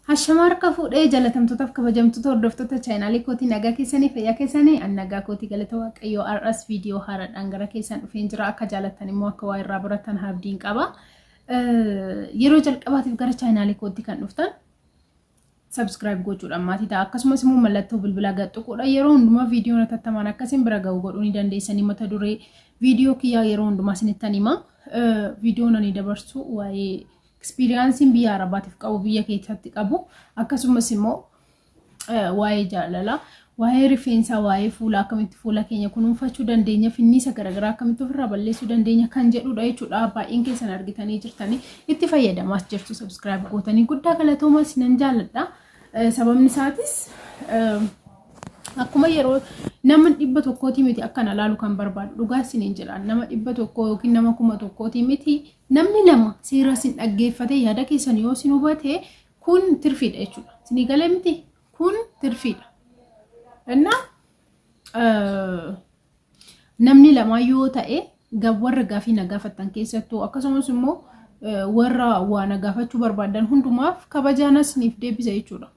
Hashama, harka fuudhee jalatamtootaaf kabajamtoota hordoftoota chaanaalii kootii, nagaa keessanii, fayyaa keessanii? An nagaa kootii, galata Waaqayyoo. Har'as viidiyoo haaraadhaan gara keessan dhufeen jira. Akka jaalattan immoo akka waa irraa baratan abdiin qaba. Yeroo jalqabaatiif gara chaanaalii kootii kan dhuftan subscribe gochuudhaan maatii ta'a. Akkasumas immoo mallattoo bilbilaa gad tuquudha. Yeroo hundumaa viidiyoon hatattamaan akkasiin bira ga'u godhuu ni dandeessanii. Mata duree viidiyoo kiyyaa yeroo hundumaa isinittan hima. Viidiyoon ani dabarsu waa'ee experienceiin biyya Arabaatiif qabu, biyya keessatti qabu, akkasumas immoo waa'ee jaalalaa, waa'ee rifeensaa, waa'ee fuula, akkamitti fuula keenya kunuunfachuu dandeenya, finniisa garaagaraa akkamitti ofirraa balleessuu dandeenya kan jedhudha jechuudha. Baay'een keessan argitanii jirtanii, itti fayyadamaas jirtu, subscribe gootanii. Guddaa galatoomaa, sinan jaalladha. Sababni isaatis akkuma yeroo nama 100tii miti akkana laalu kan barbaadu, dhugaa isiniin jedha. Nama 100 yookiin nama 1000tii miti, namni lama seera isin dhaggeeffate, yaada keessan yoo isin hubate, kun tirfiidha jechuudha. Isinii galee miti? Kun tirfiidha. Innaa namni lama yoo ta'e, warra gaafii na gaafattan keessattuu, akkasumas immoo warra waa na gaafachuu barbaadan hundumaaf kabajaan isiniif deebisa jechuudha.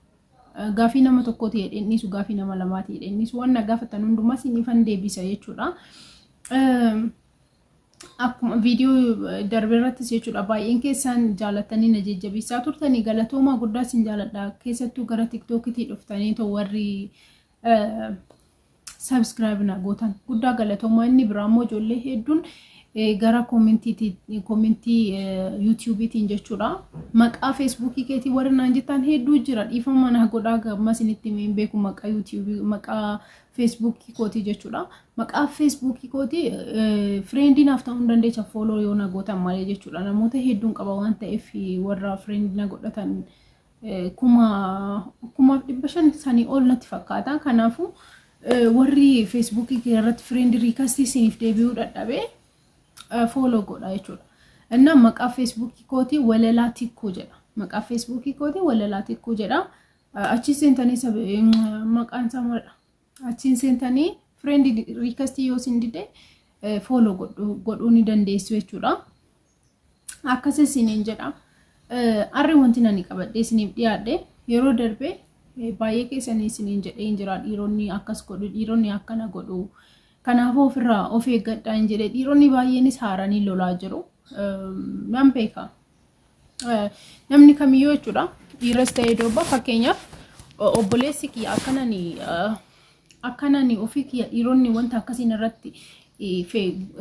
Gaafii nama tokkooti jedheen dhiisu, gaafii nama lamaati jedheen dhiisu, waan na gaafatan hundumaa isiniifan deebisa jechuudha. Akkuma viidiyoo darbe irrattis jechuudha, baay'een keessan jaalatanii na jajjabeessaa turtanii, galatoomaa, guddaa isin jaaladha. Keessattuu gara TikTokitii dhuftanii too warri subscribe na gootan, guddaa galatoomaa. Inni biraa immoo ijoollee hedduun gara commentii YouTubeiitiin jechuudha, maqaa Facebookii keetii warri naan jettan hedduu jira. Dhiifama na godhaa, gamma isinitti hin beeku maqaa YouTubeii, maqaa Facebookii kootii jechuudha. Maqaa Facebookii kootii friendii naaf ta'uu hin dandeecha follow yoo na gootan malee jechuudha. Namoota hedduun qaba waan ta'eef, warra friendii na godhatan 1500 sanii ol natti fakkaata. Kanaafuu warri Facebookii irratti friend requestii isiniif deebi'uu dadhabee follow godha jechuudha. Innaa maqaa Facebookii kootii Walalaa Tikkuu jedha. Maqaa Facebookii kootii Walalaa Tikkuu jedha. Achi seentanii, maqaan isaa maalidha? Achiin seentanii friend requestii yoo isin dide follow godhuu ni dandeessu jechuudha. Akkas isiniin jedha. Arri wanti nani qabadhee isiniif dhiyaadhe, yeroo darbe baay'ee keessanii isiniin jedhee hin jira, dhiironni akkas godhu, dhiironni akkana godhu. Kanaafuu ofirraa of eeggadhaa hin jedhee. Dhiironni baay'eenis haaranii lolaa jiru. Nan beeka. Namni kamiyyuu jechuudha. Dhiiras ta'ee durba, fakkeenyaaf obboleessi kiyya akkanani ofii kiyya dhiironni wanta akkasiin irratti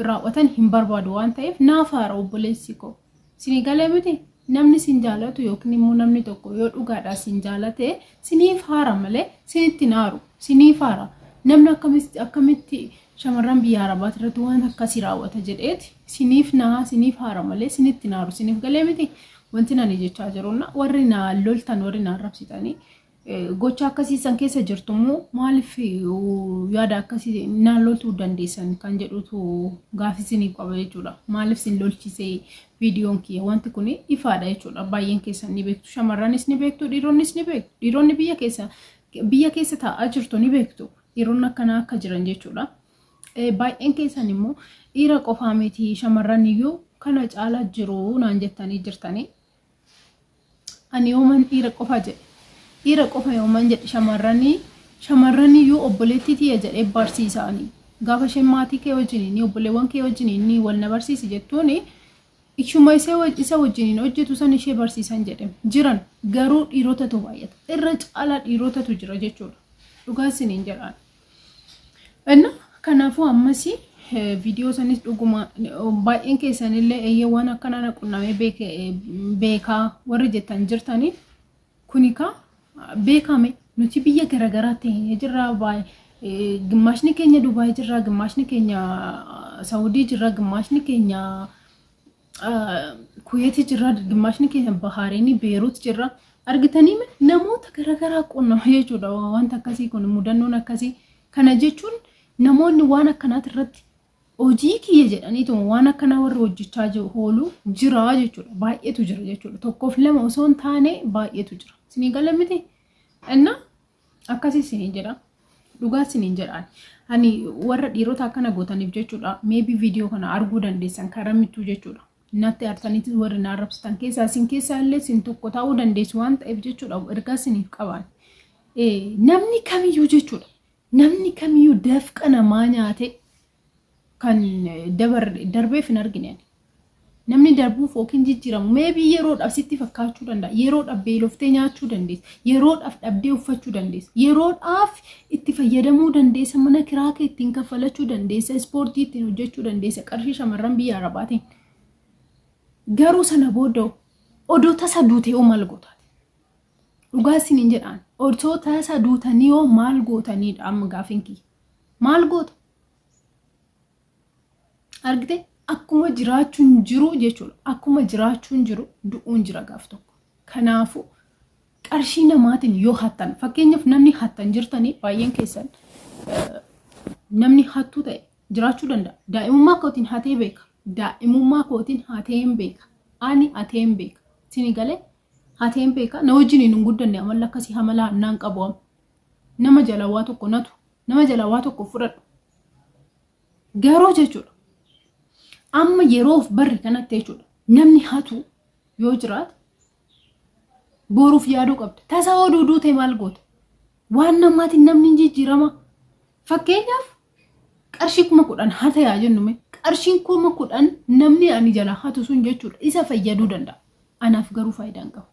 raawwatan hin barbaadu waan ta'eef naaf haara obboleessi koo. Isinii galee miti? Namni sin jaalatu yookiin immoo namni tokko yoo dhugaadhaa sin jaalate, siniif haara malee sinitti naaru, siniif haara. Namni akkamitti shamarran biyya Arabaati irratti waan akkasii raawwata jedheeti siniif naa, siniif haara malee sinitti naaru. Siniif galee miti? Wanti nani jechaa jiruna, warri na loltan, warri na arrabsitanii gocha akkasii san keessa jirtu immoo, maaliif yaada akkasii naan loltuu dandeessan kan jedhutu gaafii isiniif qaba jechuudha. Maaliif isin lolchisee viidiyoon kiyya? Wanti kun ifaadha jechuudha. Baay'een keessan ni beektu. Shamarranis ni beektu, dhiironnis ni beektu. Dhiironni biyya keessa taa'aa jirtu ni beektu. Dhiironni akkanaa akka jiran jechuudha. Baay'een keessan immoo dhiira qofaa miti, shamarran iyyuu kana caalaa jiru naan jettanii jirtanii. Ani yooman dhiira qofa jedhe? Dhiira qofa yooman jedhe? Shamarranii iyyuu obboleettii tiyya jedhee barsiisaanii. Gaafa isheen maatii kee wajjin, inni obboleewwan kee wajjin inni wal na barsiisi jettuuni, ishuma isa wajjiniin hojjetu san ishee barsiisan jedhe. Jiran garuu dhiirotatu baay'ata. Irra caalaa dhiirotatu jira jechuudha. Dhugaa isiniin jedhaan. Inna kanaafuu ammas viidiyoo sanis dhuguma baay'een keessanillee eeyyee, waan akkanaa na qunnamee beekaa warri jettan jirtanii. Kuni ka beekame, nuti biyya garaagaraa teenyee jirra. Gimmaashni keenya Dubaay jirra, gimmaashni keenya Saawudii jirra, gimmaashni keenya Kuweetii jirra, gimmaashni keenya Bahaarinii, Beeruut jirra. Argitanii, namoota garaagaraa qunnama jechuudha. Wanta akkasii kun, mudannoon akkasii kana jechuun, namoonni waan akkanaati irratti hojii kiyya jedhaniitu waan akkanaa warri hojjechaa jiru oolu jira jechuudha. Baay'eetu jira jechuudha. Tokkoof lama osoo hin taane baay'eetu jira. Isinii gala miti? Inna akkasii isiniin jedha. Dhugaa isiniin jedhaan. Ani warra dhiirota akkana gootaniif jechuudha. Maybe viidiyoo kana arguu dandeessan karaa mittuu jechuudha. Natti aartaniitis warri na arrabsitan keessaa isin keessaa illee isin tokko ta'uu dandeessu waan ta'eef jechuudha ergaa isiniif qabaan. Namni kamiyyuu jechuudha. Namni kamiyyuu dafqa namaa nyaate kan darbeef hin argine ani. Namni darbuuf yookiin jijjiiramu maybe yeroodhaaf sitti fakkaachuu danda'a. Yeroodhaaf beeloftee nyaachuu dandeessa. Yeroodhaaf dhabdee uffachuu dandeessa. Yeroodhaaf itti fayyadamuu dandeessa. Mana kiraa kee ittiin kaffalachuu dandeessa. Ispoortii ittiin hojjechuu dandeessa. Qarshii shamarran biyya Arabaatiin. Garuu sana booda odoo tasa duutee hoo maal gootaati? Dhugaa isiniin jedhaan, osoo tasa duutanii hoo maal gootaniidha amma gaafiin kiyya. Maal goota? Argite, akkuma jiraachuun jiru jechuudha. Akkuma jiraachuun jiru du'uun jira gaaf tokko. Kanaafuu qarshii namaatiin yoo hattan, fakkeenyaaf namni hattan jirtanii baay'een keessan, namni hattuu ta'e jiraachuu danda'a. Daa'imummaa kootiin hatee beeka. Daa'imummaa kootiin hateen beeka. Ani hateen beeka. Sini galee, hateen beeka. Na wajjin hin guddanne, amala akkasii, amala hannaan qabu amma. Nama jala waa tokko natu. Nama jala waa tokko fudhadhu. Garuu jechuudha. Amma yeroo of barre kanatti jechuudha. Namni hatu yoo jiraate boruuf yaaduu qabda. Tasa oduu duute maal goota? Waan namaatiin namni hin jijjiirama. Fakkeenyaaf qarshii 10,000 hata yaa jennu mee, qarshiin 10,000 namni ani jala hatu sun jechuudha isa fayyaduu danda'a. Anaaf garuu faayidaa hin qabu.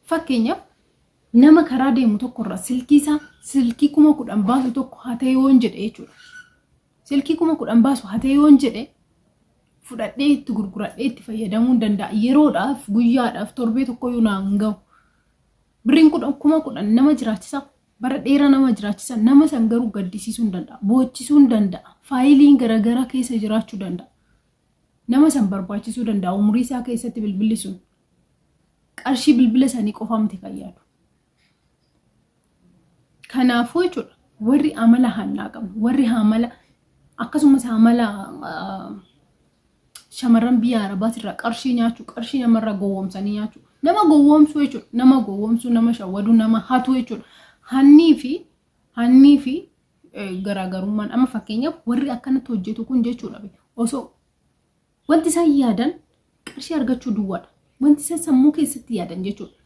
Fakkeenyaaf nama karaa deemu tokkorraa silkii isaa, silkii 10,000 baasu tokko hatee yoon jedhe jechuudha. Silkii 10,000 baasu hatee yoon jedhe, fudhadhee itti gurguradhee itti fayyadamuu hin danda'a. Yeroodhaaf, guyyaadhaaf, torbee tokkoyyuu naan hin gahu. Birriin 10,000 nama jiraachisa. Bara dheeraa nama jiraachisa. Nama san garuu gaddisiisuu hin danda'a. Boochisuu hin danda'a. Faayiliin garaagaraa keessa jiraachuu danda'a. Nama san barbaachisuu danda'a. Umurii isaa keessatti bilbilli sun. Qarshii bilbila sanii qofaa miti kan yaadu. Kanaafuu jechuudha, warri amala hannaa qabnu, warri amala akkasumas amala shamarran biyya Arabaas irraa qarshii nyaachuu, qarshii namarraa gowwoomsanii nyaachuu, nama gowwoomsuu jechuudha, nama gowwoomsuu, nama shawwaduu, nama hatuu jechuudha. Hannii fi garaagarummaan amma fakkeenyaaf warri akkanatti hojjetu kun jechuudha, osoo wanti isaan yaadan qarshii argachuu duwwaadha. Wanti isaan sammuu keessatti yaadan jechuudha.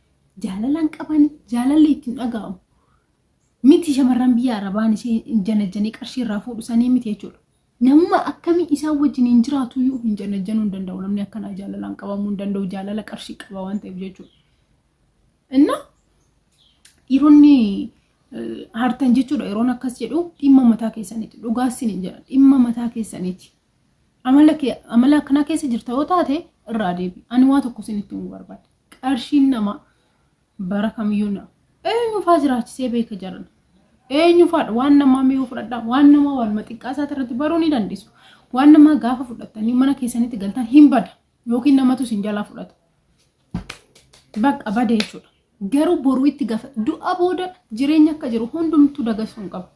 Jaalalaan qaban, jaalalli ittiin dhaga'amu. Miti, shamarran biyya Arabaan ishee janajjanii qarshii irraa fuudhu sanii miti jechuudha. Namuma akkamii isaan wajjin hin jiraatu iyyuu hin janajjanuu hin danda'u. Namni akkanaa jaalalaan qabamuu hin danda'u. Jaalala qarshii qaba waan ta'eef jechuudha. Inna dhiironni hartan jechuudha, yeroon akkas jedhu dhimma mataa keessaniiti. Dhugaas hin jedha, dhimma mataa keessaniiti. Amala kee, amala akkanaa keessa jirta yoo taate, irraa deebi. Ani waa tokko isinitti himuu barbaada. Qarshiin namaa bara kamiyyuu na eenyufaa jiraachisee beeka jaran. Eenyufaadha waan namaa mi'uu fudhadhaa, waan namaa waanuma xiqqaa isaati irratti baruu ni dandeessu. Waan namaa gaafa fudhattanii mana keessanitti galtan hin bada yookiin namatu isin jalaa fudhata. Bakka bade jechuudha. Garuu boruu itti gaafa du'a booda jireenya akka jiru hundumtuu dagachuu hin qabu.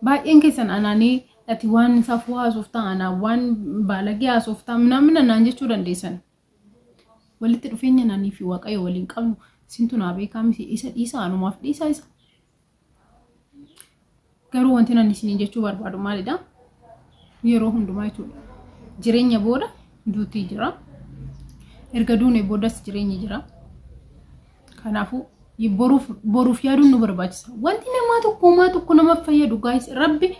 Baay'een keessan anaanii ati waan safuu haasoftaa, anaa waan baalagee haasoftaa minaamin anaan jechuu dandeessan. Walitti dhufeenya naanii fi Waaqayyo waliin qabnu sintu naa beekaa miti, isa dhiisa, anumaaf dhiisa isa. Garuu wanti nan isinii jechuu barbaadu maalidha? Yeroo hundumaa jechuudha. Jireenya booda duutii jira. Erga duune boodas jireenyi jira. Kanaafuu boruuf yaaduun nu barbaachisa. Wanti namaa tokko homaa tokko nama fayyadu, guys, rabbi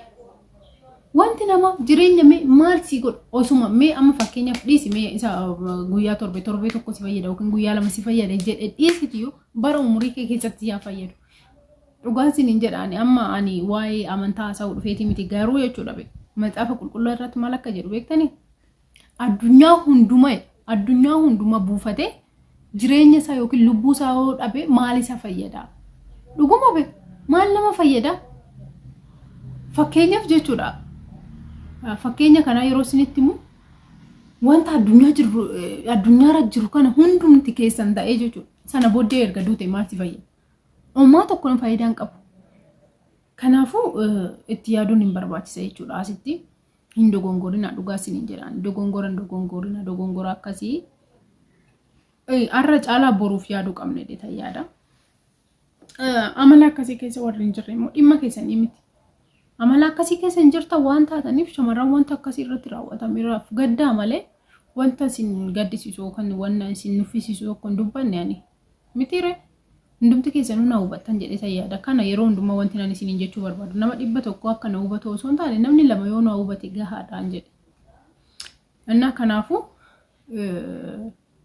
wanti nama jireenya mee maal si godhu, osuma mee amma fakkeenyaaf dhiisi, mee isa guyyaa torbe torbee tokko si fayyada yookiin guyyaa 2 si fayyada jedhe dhiisitiyyuu, bara umurii kee keessatti yaa fayyadu. Dhugaan sinin jedha, ani amma ani waa'ee amantaa haasa'uu dhufeeti miti, garuu jechuudha, macaafa qulqulluu irratti maal akka jedhu beektanii? Addunyaa hundumaa, addunyaa hundumaa buufatee jireenya isaa yookiin lubbuu isaa yoo dhabe maal isa fayyada? Dhuguma be, maal nama fayyada? Fakkeenyaaf jechuudha. Fakkeenya kanaa yeroo isinitti himu, wanta addunyaa jiru, addunyaarra jiru kana hundumti keessan ta'ee jechuudha. Sana booddee erga duute maal si fayyada? Homaa tokko faayidaa hin qabu. Kanaafuu itti yaaduun hin barbaachisa jechuudha asitti. Hin dogongorina, dhugaa isiniin jedhaan. Dogongoran dogongorina, dogongora akkasii. Har'a caalaa boruuf yaaduu qabna jedhee yaada. Amala akkasii keessa warri hin jirre immoo dhimma keessanii miti. Amala akkasii keessa hin jirtan waan taataniif, shamarran wanta akkasii irratti raawwatameeraaf gaddaa malee. Wanta isin gaddisiisu yookaan wanna isin nuffisiisu tokko hin dubbanne ani. Mitiire, hundumti keessanuu na hubattan jedhee san yaada. Kana yeroo hundumaa wanti ani isiniin jechuu barbaadu. Nama 100 akka na hubatu osoo hin taane, namni 2 yoo na hubate gahaadhaan jedhe. Innaa kanaafuu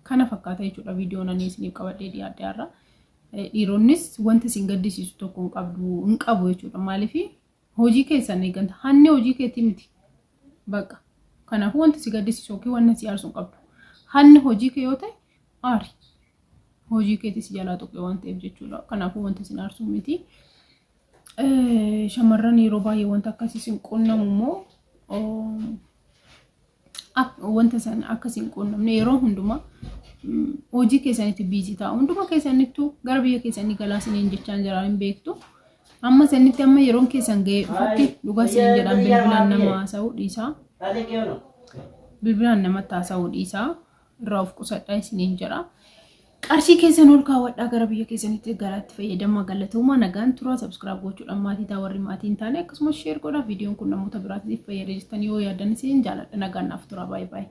kana fakkaata jechuudha viidiyoon ani isiniif qabadhee dhiyaadhe har'a. Dhiironnis wanti isin gaddisiisu tokko hin qabdu, hin qabu jechuudha. Maaliif hojii keessan eeganta, hanni hojii keetii miti. Bakka. Kanaafuu wanti si gaddisiisu yookiin wanti si aarsu hin qabdu. Hanni hojii kee yoo ta'e aari. Hojii keetii si jalaa tuqe waan ta'eef jechuudha. Kanaafuu wanti isin aarsu miti. Shamarran yeroo baay'ee wanta akkasii isin qunnamu immoo, wanta sana akkasii hin qunnamne, yeroo hundumaa hojii keessanitti busy ta'a. Hunduma keessanittuu gara biyya keessanii galaa isiniin jechaan jira, hin beektu. Amma sanitti, amma yeroon keessan ga'ee dhufutti, dhugaa isiniin jedhaan, bilbilaan nama haasa'uu dhiisaa. Bilbilaan namatti haasa'uu dhiisaa. Irraa of qusadhaa isiniin jedha. Qarshii keessan ol kaawwadhaa, gara biyya keessanitti galaatti fayyadamaa. Galatoomaa, nagaan tura. Subscribe gochuudhaan maatii ta'a warri maatii hin taane, akkasumas share godhaa viidiyoon kun namoota biraatiif fayyada jettanii yoo yaadan. Isiniin jaaladha, nagaan naaf tura, baay'ee baay'ee.